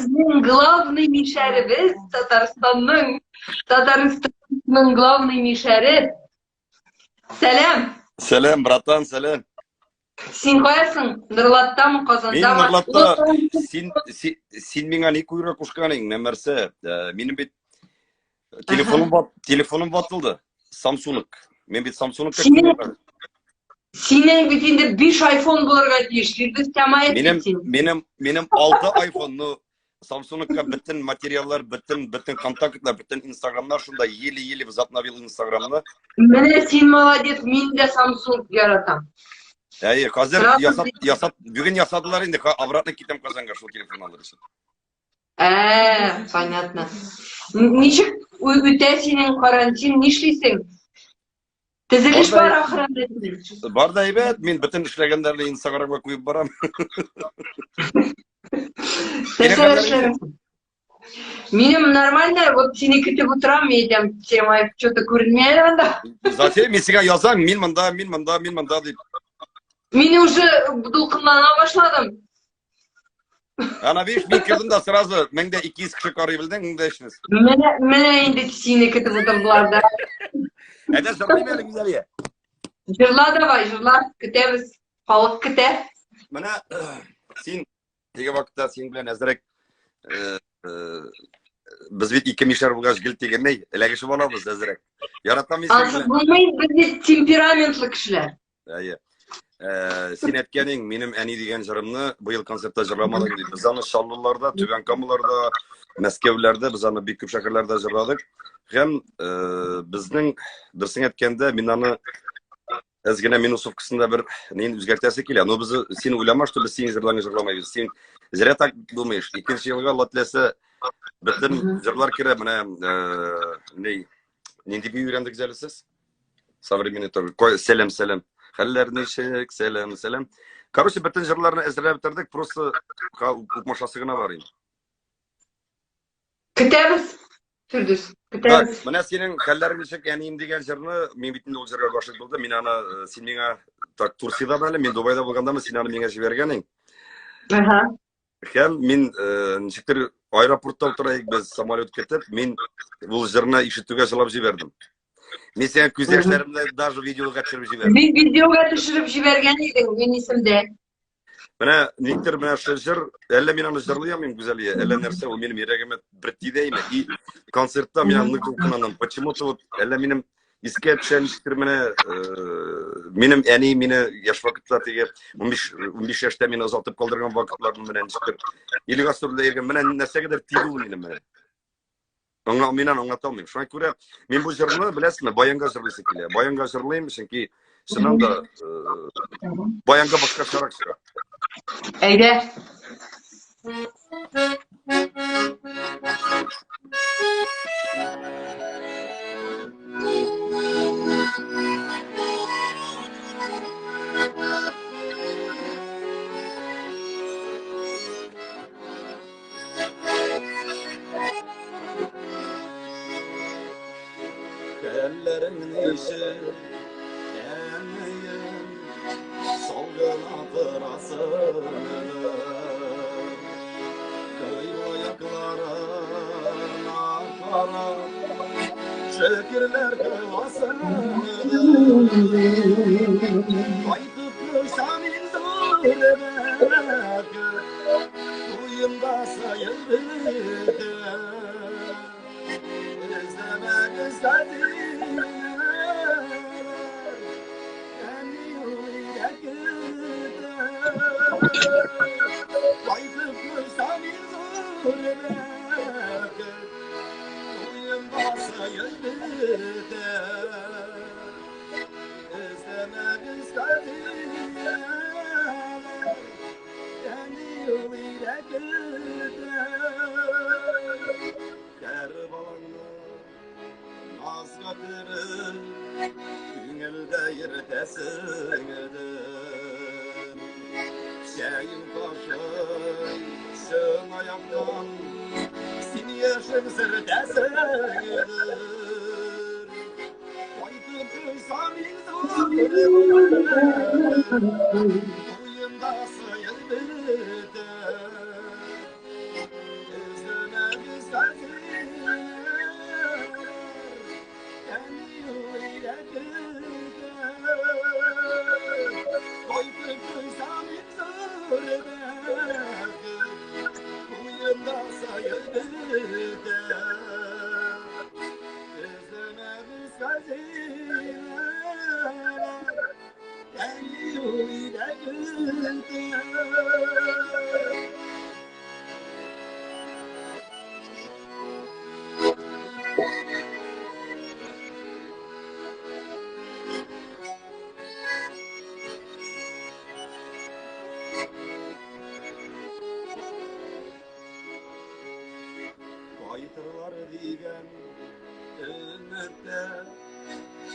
Безнең главный мишәребез Татарстанның, Татарстанның главный мишәре. Сәлам. Сәлам, братан, сәлам. Син каясың? Нырлаттамы, Казандамы? Мин Нырлатта. Син, син, син миңа ни куйырга кушканың, нәрсә? Минем бит телефоным ват, телефоным ватылды. Samsung. Мин бит Samsung Синең, синең бит инде 5 iPhone булырга тиеш. Фирдүс Тямаев Минем, минем, минем 6 iPhone, ну, Samsung-ка бөтен материаллар, бөтен, бөтен контактлар, бөтен Инстаграмнар шунда еле-еле возобновил Инстаграмны. Менә син молодец, мин дә Samsung яратам. Әйе, хәзер ясап, ясап, бүген ясадылар инде, обратно китәм Казанга шул телефон алыр өчен. Ә, понятно. Ничек үтә синең карантин, нишлисең? Төзелеш бар ахырында. Бар да әйбәт, мин бөтен эшләгәннәрне Инстаграмга куеп барам. Нәрсә эшләгәнсең? Минем нормально, вот сине көтеп утырам, мин әйтәм, Тямаев что-то күренми әле анда. Зачем мин сиңа язам, мин монда, мин монда, мин монда дип. Мин уже дулкынлана башладым. Ана видишь, мин кердем дә сразу 1200 кеше карый белдең, 1300. Менә, менә инде сине көтеп утырдылар да. Әйдә җырлыйм әле, Гүзәлия. Җырла давай, җырла, көтәбез. Халык көтә. Менә син теге вакытта синең белән әзрәк без бит ике мишәр булгач гел тигәнәй, эләгешеп алабыз әзрәк. Яратам мин сине. Булмый, без бит темпераментлы кешеләр. Әйе. Син әйткәнең, минем әни дигән җырымны быел концертта җырламадың дип. Без аны Чаллыларда, Түбән Камаларда, Мәскәүләрдә, без аны бик күп шәһәрләрдә җырладык. Һәм безнең дөресен әйткәндә, мин аны әз генә минусовкасында бер нин үзгәртәсе килә. Но без син уйлама, что без синең җырларыңны җырламыйбыз. Син зря так думаешь. Икенче елга Алла теләсә, бөтен җырлар керә. Менә ни нинди бию өйрәндегез әле сез? Современный тоже. Сәлам, сәлам. Хәлләр ничек? Сәлам, сәлам. Короче, бөтен җырларны әзерләп бетердек, просто укмашасы гына бар инде. Көтәбез, Фирдүс, көтәбез. Так, менә синең хәлләр ничек, әнием дигән җырны, мин бит инде ул җырга гашыйк булдым. Мин аны, син миңа так Турциядә әле, мин Дубайда булгандамы, син аны миңа җибәргәнең. Ага. Һәм мин ничектер аэропортта утыра идек без самолет көтеп, мин ул җырны ишетүгә җылап җибәрдем. Мин сиңа күз яшьләремне даже видеога төшереп җибәрдем. Мин видеога төшереп җибәргән идең, мин исемдә. Менә никтер менә шул җыр, әллә мин аны җырлый алмыйм, Гүзәлия, әллә нәрсә ул минем йөрәгемә бер тидәйме. И концертта мин аны нык дулкынландым. Почему-то вот әллә минем искә төшә ничектер менә минем әни мине яшь вакытта теге 15 яшьтә мине озатып калдырган вакытларым менә ничектер. Илгә сүрдә йөргән менә нәрсәгәдер тиде ул минем менә. Аңа мин аны аңлата алмыйм. Шуңа күрә мин бу җырны, беләсезме, баянга җырлыйсы килә. Баянга җырлыйм, чөнки чыннан да баянга башкачарак чыга. Әйдә. Хәлләрең ничек, әнием, Салгына торасыңдыр. Кыйбла якларына карап, Шөкерләр кыласыңдыр. Кайтып төшәм инде бәхет, Туемда саен бетә. Эзләмәгез хәзинәләр, Әни өйдә көтә. Кайтып төшәм инде бәхет, Туемда саен бетә. Эзләмәгез хәзинәләр, Әни өйдә көтә. Һәр балаңны назга төреп, Күңелдә йөртәсеңдер. Чәең ташый чынаяктан, Син яшен сөртәсеңдер. Кайтып төшсәм инде Туемда сыер бетә. көтә. Эзләмәгез хәзинәләр, Әни юл илә көтә. Кайтырлар дигән өметтә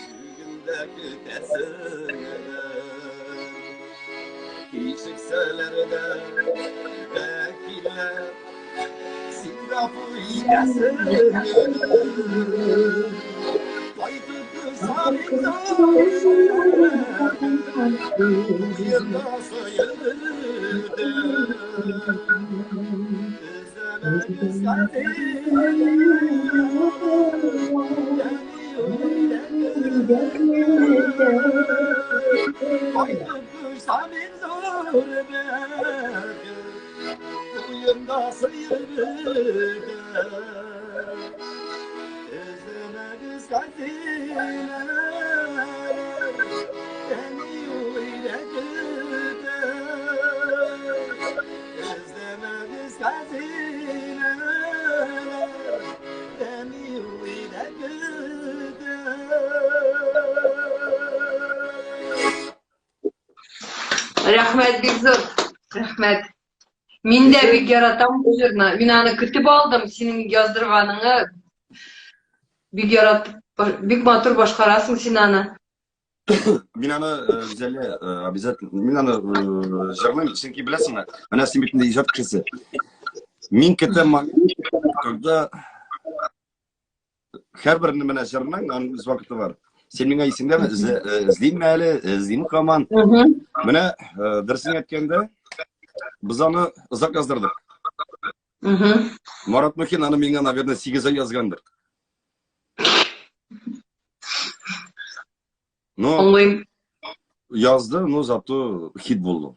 бүген дә көтәсең әле. Кичексәләр дә бәкилә, син гафу итәсең әле. Кайтып торсам Уенда сыер бетә. Эзләмәгез хәзинәләр, Кайтып торсам зур бәхет, Уенда сыер бетә. Эзләмәгез хәзинәләр, Әни юл илә көтә. Эзләмәгез хәзинәләр, Әни юл илә көтә. Рәхмәт бик зур. Рәхмәт. Мин дә бик яратам бу җырны. Мин аны көтеп алдым, синең яздырганыңны. Бик яратып, бик матур башкарасың син аны. Мин аны Гүзәлия, обязательно, мин аны җырлыйм, чөнки беләсеңме, менә син бит инде иҗат кешесе. Мин көтәм момент, когда һәрбер менә җырның аның үз вакыты бар. Син миңа исеңдәме? Эзлим әле, эзлим һаман. Менә дөресен әйткәндә, без аны озак яздырдык. Марат Мухин аны миңа, наверное, 8 ай язгандыр. Но Аңлыйм. Язды, но зато хит булды.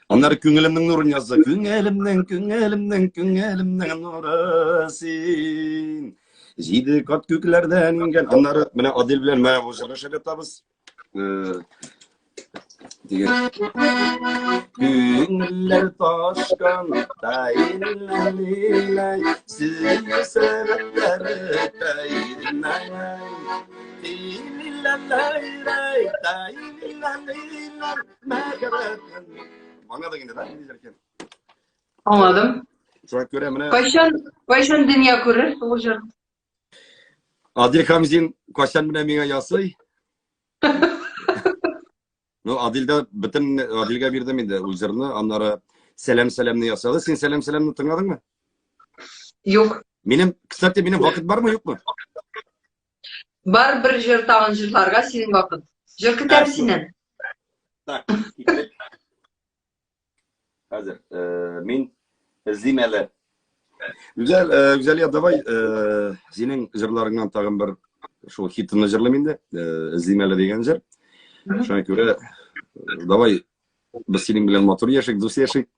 Аннары Күңелемнең нурын язды. Күңелемнең, күңелемнең, күңелемнең нуры син. Җиде кат күкләрдән иңгән. Аннары менә Адил белән менә бу җырны шәп ятабыз. Дигән. Күңелләр ташкан, тайнлай, сөю сәбәпләре тайнлай. Тилиләләй, тайлиләлиләр, мәхәббәтем. Аңладың инде, да? Нинди җыр икән? Аңладым. Шуңа күрә менә Кайчан, кайчан дөнья күрер ул җыр? Адил Хамзин кайчан менә миңа ясый? Ну, Адилдә бөтен Адилгә бирдем инде ул җырны, аннары Сәлам сәламне ясады. Син Сәлам сәламне тыңладыңмы? Юк. Минем, кстати, минем вакыт бармы, юкмы? Бар бер җыр тагын җырларга синең вакыт. Җыр көтәм синнән. Так, китереп. Хәзер, мин эзлим әле. Гүзәл, Гүзәлия, давай, синең җырларыңнан тагын бер шул хитны җырлыйм инде. Эзлим әле дигән җыр. Шуңа күрә, давай, без синең белән матур яшик, дус яшик.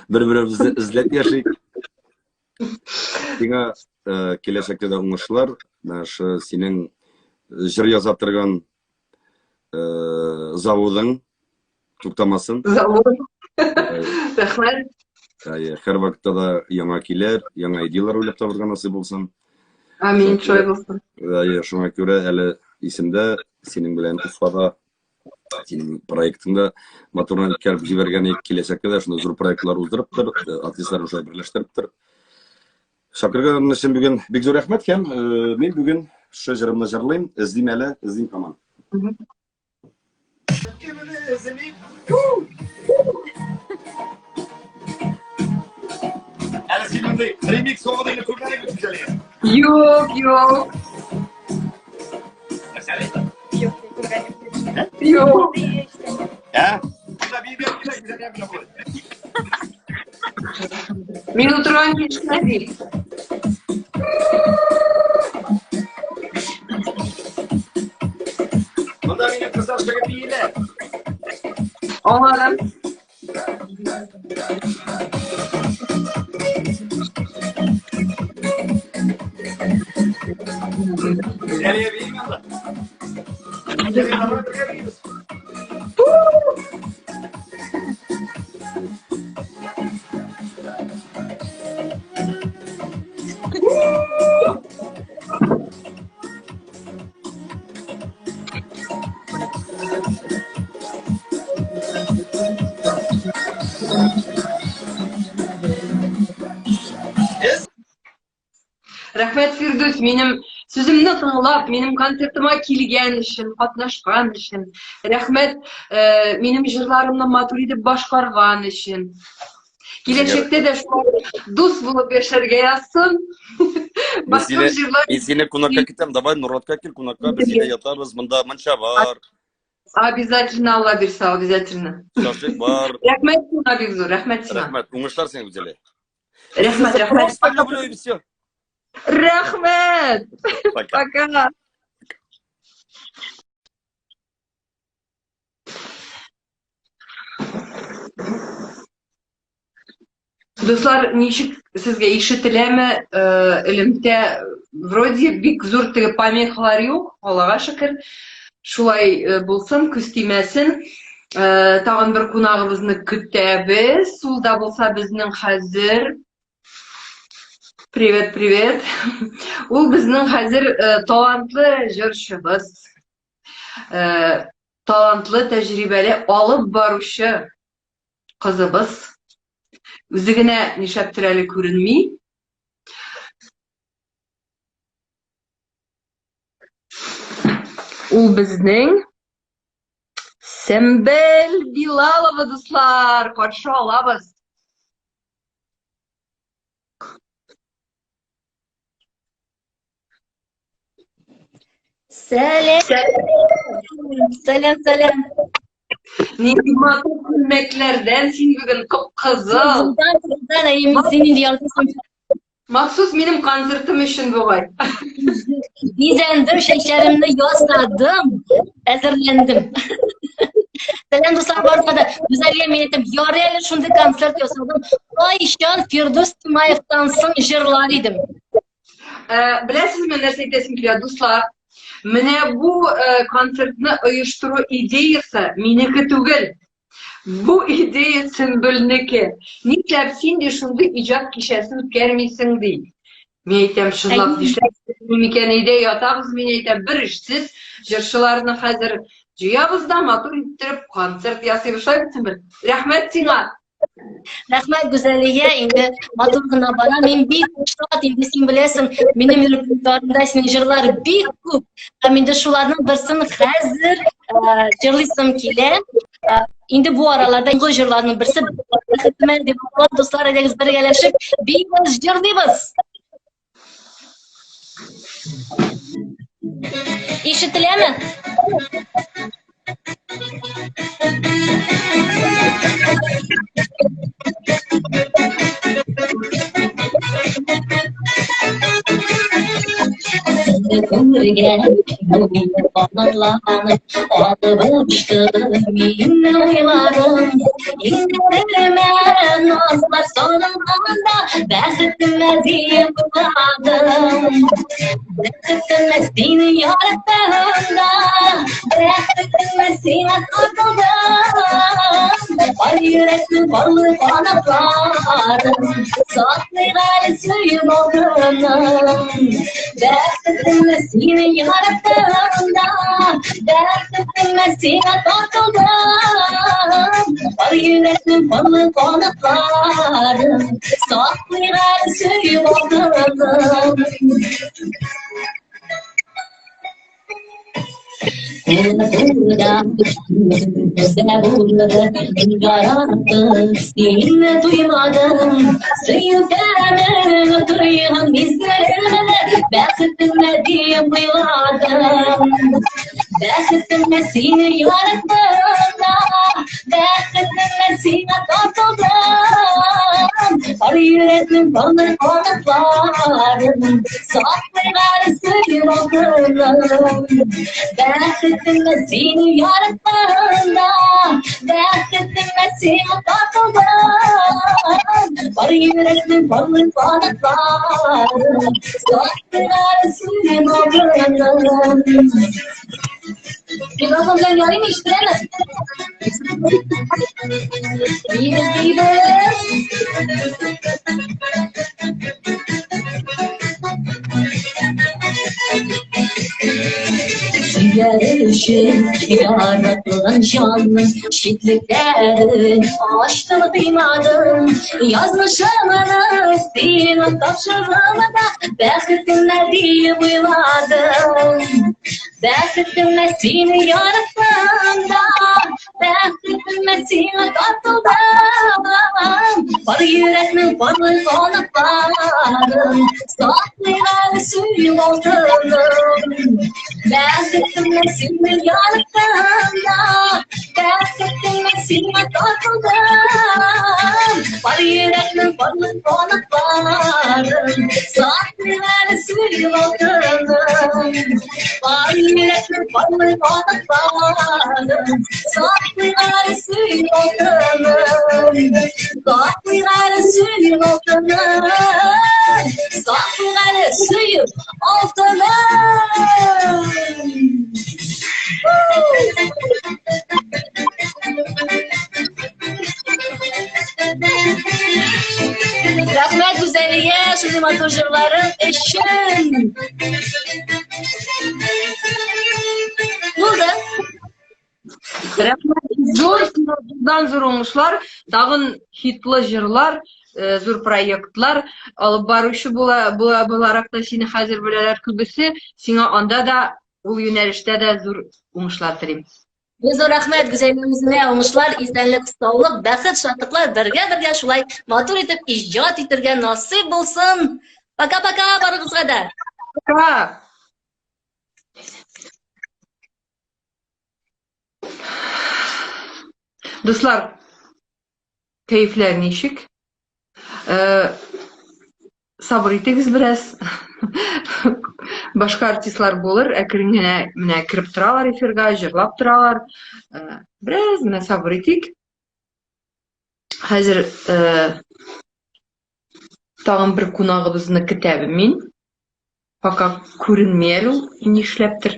Бер-беребезне эзләп яшик. Сиңа киләчәктә дә уңышлар. Менә шу синең җыр яза торган заводың туктамасын. Завод. Рәхмәт. Әйе, һәр вакытта да яңа килер, яңа идеялар уйлап табырга насыйп булсын. Амин, шулай булсын. Әйе, шуңа күрә әле исемдә синең белән Уфада синең проектыңда матурны үткәреп җибәргән идек. Киләчәктә дә шундый зур проектлар уздырып тор, артистларны шулай берләштереп тор. Чакырган өчен бүген бик зур рәхмәт һәм мин бүген шушы җырымны җырлыйм, эзлим әле, эзлим һаман. Әле син мондый ремикс оғын күрмәдең бит, Гүзәлия? Юк, юк. Юк, күргәнем юк. Ә? Монда бии биреп килә, Гүзәлия белән болай. Мин утырган килеш кенә бии. Монда минем кызлар чыгып бииләр. Аңладым. Гүзәлия биим анда. Гүзәлия, давай бергә биибез. Рәхмәт, Фирдүс, минем сүземне тыңлап, минем концертыма килгән өчен, катнашкан өчен. Рәхмәт, минем җырларымны матур итеп башкарган өчен. Киләчәктә дә шулай дус булып яшәргә язсын. Башка җырлар. Мин сине кунакка китәм, давай Нуратка кил кунакка, без сине ятабыз, монда мунча бар. Обязательно, Алла бирсә, обязательно. Шашлык бар. Рәхмәт сиңа бик зур, рәхмәт сиңа. Рәхмәт, уңышлар сиңа, Гүзәлия. Рәхмәт, рәхмәт. Просто люблю и все. Рәхмәт. Пока. Пока. Дуслар, ничек сезгә ишетеләме? Элемтә вроде бик зур теге помехалар юк, Аллага шөкер. Шулай булсын, күз тимәсен. Тагын бер кунагыбызны көтәбез. Ул да булса безнең хәзер. Привет, привет. Ул безнең хәзер талантлы җырчыбыз. Талантлы, тәҗрибәле алып баручы кызыбыз. Үзе генә нишләптер әле күренми. Ул безнең Сөмбел Билалова, дуслар, каршы алабыз. Сәлем. Сәлем, сәлем. Нинди матур күлмәкләрдән син бүген кып-кызыл. Кызылдан, кызылдан, әйе, мин син инде яртысын. Махсус минем концертым өчен бугай. Бизәндем, чәчләремне ясадым, әзерләндем. Сәлам дуслар барыгызга да. Гүзәлия, мин әйтәм, ярый әле шундый концерт ясадым. Кайчан Фирдүс Тимаевтан соң җырлар идем. Беләсезме, нәрсә әйтәсем килә, дуслар? Менә бу концертны оештыру идеясы минеке түгел. Бу идея Сөмбелнеке. Нишләп син ди шундый иҗат кичәсе үткәрмисең ди. Мин әйтәм, чынлап нишләп микән өйдә ятабыз, мин әйтәм, бер эшсез җырчыларны хәзер җыябыз да матур иттереп концерт ясыйбыз. Шулай бит, Сөмбел? Рәхмәт сиңа. Рәхмәт, Гүзәлия, инде матур гына бара. Мин бик шат, инде син беләсең, минем репертуарымда синең җырлар бик күп. Һәм инде шуларның берсен хәзер җырлыйсым килә. Инде бу араларда иң җырларның берсе Бәхетемә дип атала. Дуслар, әйдәгез бергәләшеп биибез, җырлыйбыз. Ишетеләме? Күргән мине канатланып атып очты мине уйларым иңнәремә назлар салынганда бәхетемә диеп уйладым бәхетемә сине яраттым да бәхетемә сиңа тартылдым бар йөрәкнең барлы канатларын саклыйк әле сөеп алтыным бәхетемә сине яраттым да бәхетемә сиңа тартылдым бар йөрәкнең барлы канатларын саклыйк әле сөеп алтыным. Сине туймадым, сөю тәмен тойган мизгелемне бәхетемә диеп уйладым. Бәхетемә сине яраттым да, бәхетемә сиңа тартылдым. Бар йөрәк йөрәкнең барлык канатларын саклыйк әле сөеп алтыным. Бәхетемә сине яратканда, бәхетемә сиңа тартылдым. Бар йөрәкнең барлык канатларын саклыйк әле сөеп алтыным. Микрофон белән ярыймы, ишетеләме? Биибез, биибез. Сөяр өчен яратылган җанның читлекләрен ачтым, тыймадым. Язмышымны сиңа тапшырдым да, бәхетемә диеп уйладым. Бәхетемә сине яраттым да, бәхетемә сиңа тартылдым. Бар йөрәкнең барлык канатларын саклыйк әле сөю алтыным. Бәхетемә сине яраттым да, бәхетемә сиңа тартылдым. Бар йөрәкнең барлык канатларын саклыйк әле сөю алтыным. Бар йөрәкнең барлык канатларын саклыйк әле сөю алтыным. Саклыйк әле сөю алтыным. Саклыйк әле сөю алтыным. Рәхмәт, Гүзәлия, шундый матур җырларың өчен. Булды. Рәхмәт. Зур, зурдан зур уңышлар, тагын хитлы җырлар, зур проектлар алып баручы була, була буларак та сине хәзер беләләр күбесе. Сиңа анда да, ул юнәлештә дә зур уңышлар телим. Бик зур рәхмәт, Гүзәлнең үзенә уңышлар, исәнлек, саулык, бәхет, шатлыклар бергә-бергә шулай матур итеп иҗат итәргә насыйп булсын. Пока-пока барыгызга да. Пока. Дуслар, кәефләр ничек? Сабыр итегез бераз. Башка артистлар булыр, әкрен генә менә кереп торалар эфирга, җырлап торалар. Бераз генә сабыр итик. Хәзер тагын бер кунагыбызны көтәбез мин. Пока күренми әле ул, нишләптер.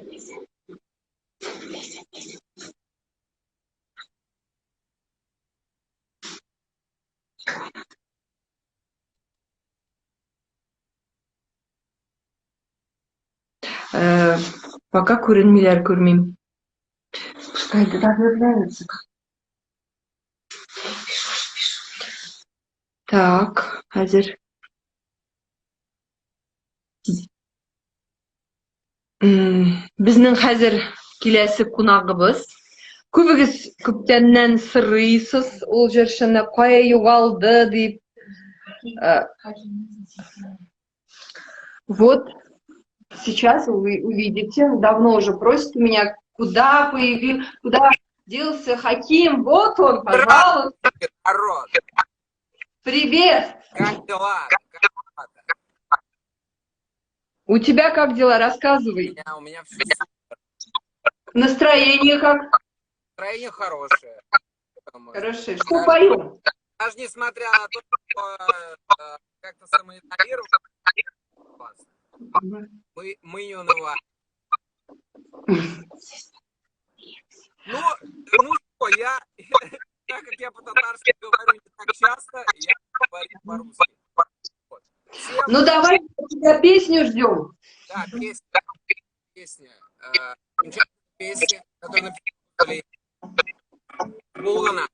Пока күренмиләр, күрмим. Пускай добавляются. Так, хәзер. Безнең хәзер киләсе кунагыбыз. Күбегез күптәннән сорыйсыз ул җырчыны кая югалды дип. Вот сейчас вы увидите, давно уже просит у меня, куда появился, куда делся Хаким, вот он, пожалуйста. Народ. Привет! Как дела? Как дела? У тебя как дела? Рассказывай. У меня все супер. Настроение как? Настроение хорошее. Хорошее. Что поем? Даже несмотря на то, что как-то самоизолирован, мы не унываем. Ну что, я, так как я по-татарски говорю не так часто, я говорю по-русски. Вот. Всем... Ну давай тебя песню ждем. Да, песня. Песня, которую написали Булгана.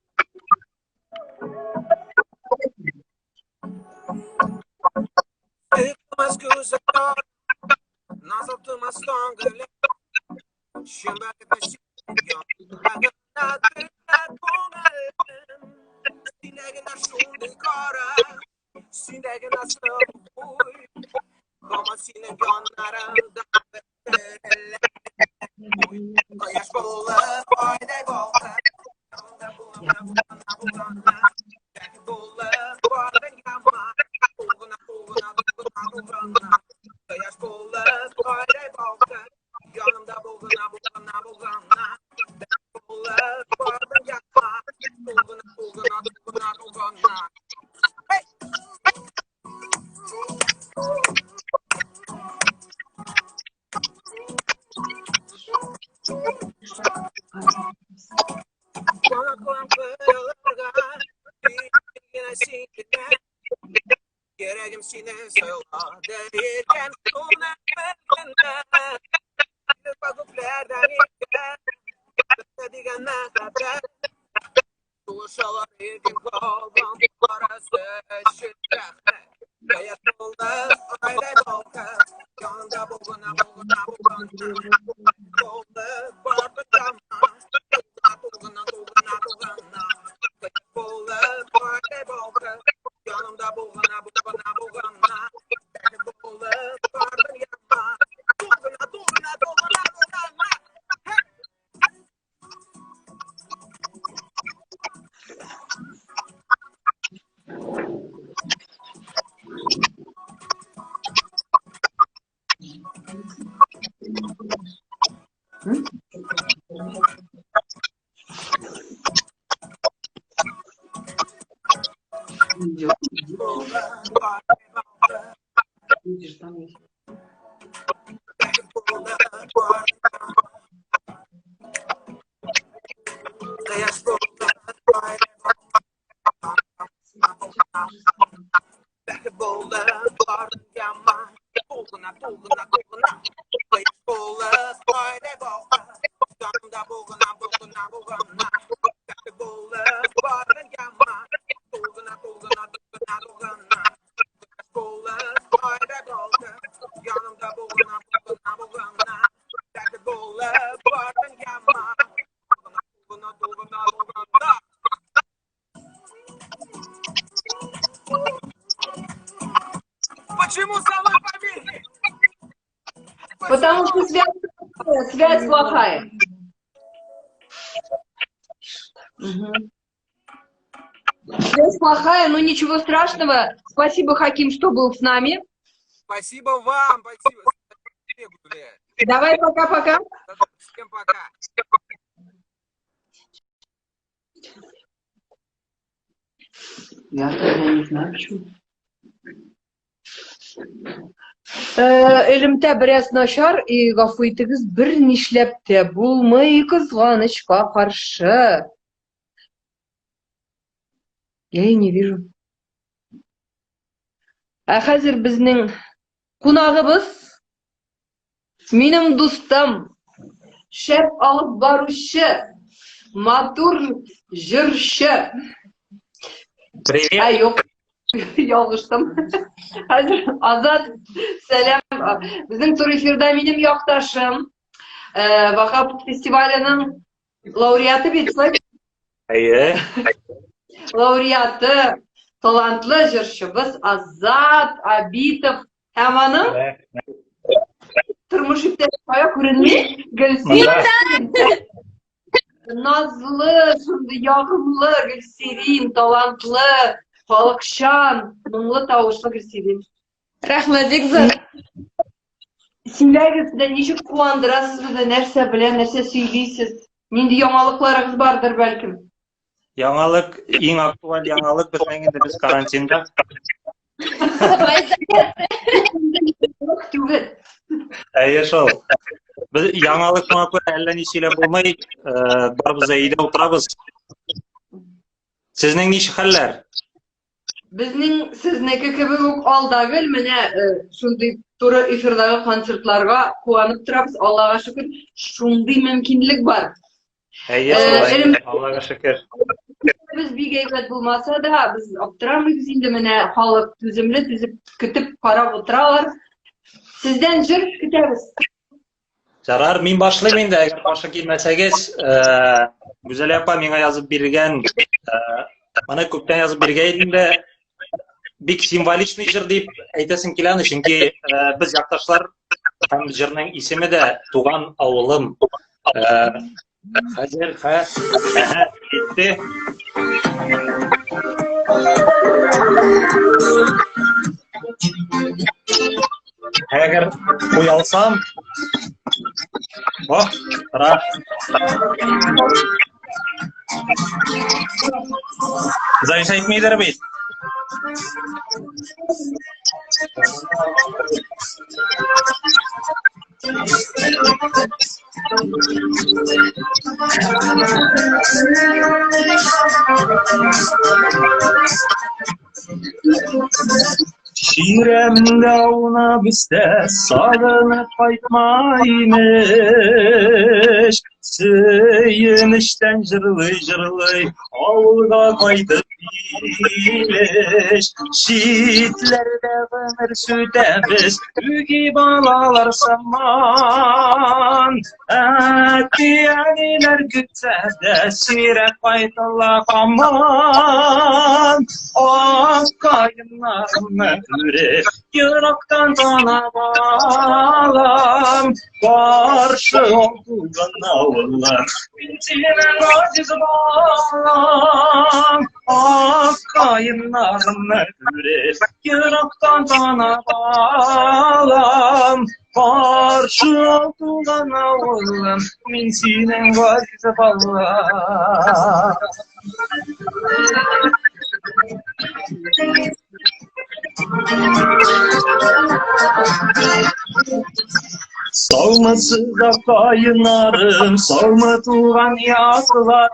Йөрәгем сине сайлады икән, шуны белгәннәр. Күпләрдән икән, дигән мәхәббәт. Сугышалар иркен калган барысы өчен рәхмәт. Кояш булды, айдай балкып, янында булгына, булгына, булгына. Булды, барды яма, тулгына, тулгына, тулгына. Кояш булды, айдай балкып, янында булгына, булгына, булгына. Бәхет булды, барды яма, тулгына, тулгына, тулгына, тулгына. Видишь, там есть. Почему со мной помехи? Потому что связь плохая. Угу. Связь плохая, но ничего страшного. Спасибо, Хаким, что был с нами. Спасибо вам, спасибо. Давай, пока-пока. Всем пока. Я тогда не знаю, почему. Элемтә бераз начар, и гафу итегез, бер нишләп тә булмый, кызганычка каршы. Я и не вижу. Ә хәзер безнең кунагыбыз, минем дустым, шәп алып баручы, матур җырчы. Привет. Ә, юк, ялгыштым. Хәзер Азат, сәлам. Безнең тур эфирда минем якташым, Вахапов фестиваленең лауреаты бит, шулай? Әйе. Лауреаты, талантлы җырчыбыз Азат Абитов һәм аның тормыш иптәше кая күренми? Гөлсирин. Назлы, шундый ягымлы Гөлсирин, талантлы, халыкчан, моңлы тавышлы Гөлсирин. Рәхмәт, бик зур. Сөйләгез дә, ничек куандырасыз безне, нәрсә белән, нәрсә сөйлисез? Нинди яңалыкларыгыз бардыр бәлкем? Яңалык, иң актуаль яңалык безнең инде без карантинда. Түгел. Әйе шул. Без яңалык шуңа күрә әллә ни сөйләп булмый, барыбыз да өйдә утырабыз. Сезнең ничек хәлләр? Безнең сезнеке кебек үк алда гел менә шундый туры эфирдагы концертларга куанып торабыз. Аллага шөкер, шундый мөмкинлек бар. Әйе, шулай. Аллага шөкер. Без бик әйбәт булмаса да, без аптырамыйбыз инде менә халык түземле, түзеп көтеп карап утыралар. Сездән җыр көтәбез. Ярар, мин башлыйм инде, әгәр каршы килмәсәгез, Гүзәл апа миңа язып биргән, моны күптән язып биргән идем дә, бик символичный җыр дип әйтәсем килә аны, чөнки без якташлар һәм җырның исеме дә Туган авылым. Хәзер, хә, әһә, китте. Әгәр куя алсам, о, тора. Завис әйтмидер бит. Чирәмдә аунап үстә, сагынып кайтма имеш. Сөенечтән җырлый-җырлый авылга кайтып килеш. Читләрдә гомер сүтәбез, үги балалар сыман. Әти-әниләр көтсә дә, сирәк кайтыла һаман. Ак каеннарны күреп, ерактан танып алам. Каршы туган авылым, мин синең газиз балам. Ак каеннарны күреп, ерактан танып алам. Каршы туган авылым, мин синең газиз балам. Саумысыз каеннарым, саумы туган якларым.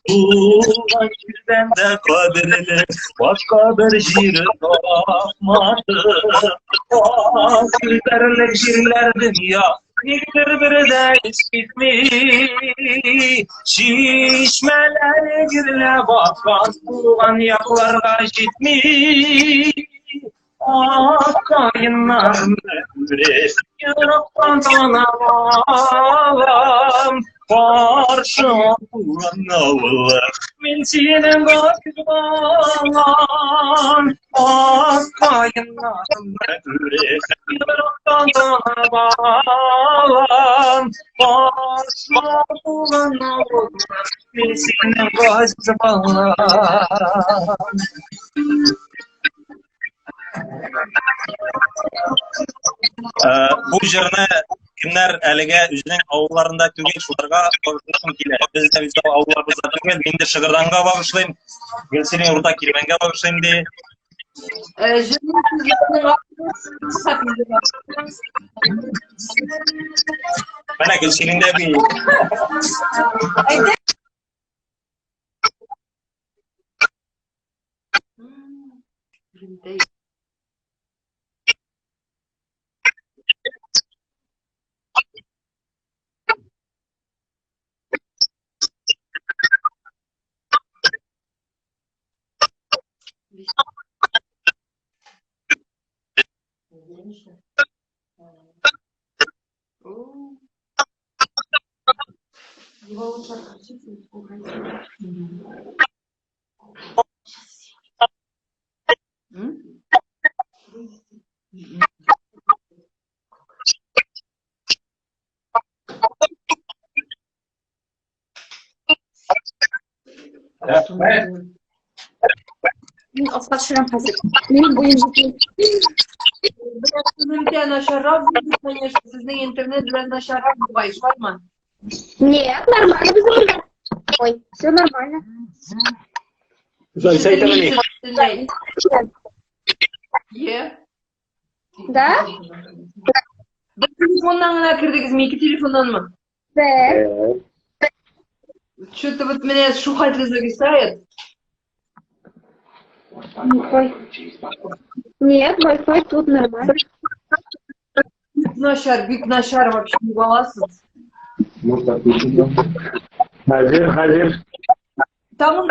Туган җирдән дә кадерле, башка бер җир тапмадым. Күтәрелеп җирләр дөнья, никтер бер дә искитми. Чишмәләр гөрләп аккан туган якларга җитми. Ак каеннарны күреп, ерактан танып алам. Каршы туган авылым, мин синең газиз балам. Ак каеннарны күреп, ерактан танып алам. Каршы туган авылым, мин синең газиз балам. Бу җырны кемнәр әлегә үзенең авылларында түгел, шуларга багышлыйсым килә. Без дә үз авылларыбызда түгел, мин дә Шыгырданга багышлыйм, Гөлсинә Урта Кирмәнгә багышлыйм ди. Җырның сүзләренең авторы Менә Гөлсинең дә би. Его лучше отключить и убрать. М? Мин аска төшерәм хәзер. Минем буем җитми. Сезнеңдә начаррак булды, конечно, сезнең интернет белән начаррак бугай, шулаймы? Нет, нормально безнең монда. Ой, все нормально. Зайса әйтәмени? Е. Да? Бер телефоннан гына кердегезме, ике телефоннанмы? Бер. Что-то вот меня шухатлы зависает. Ой. Нет, Wi-Fi тут нормально. Бик начар, бик начар вообще не баласыз. Хәзер, хәзер. Там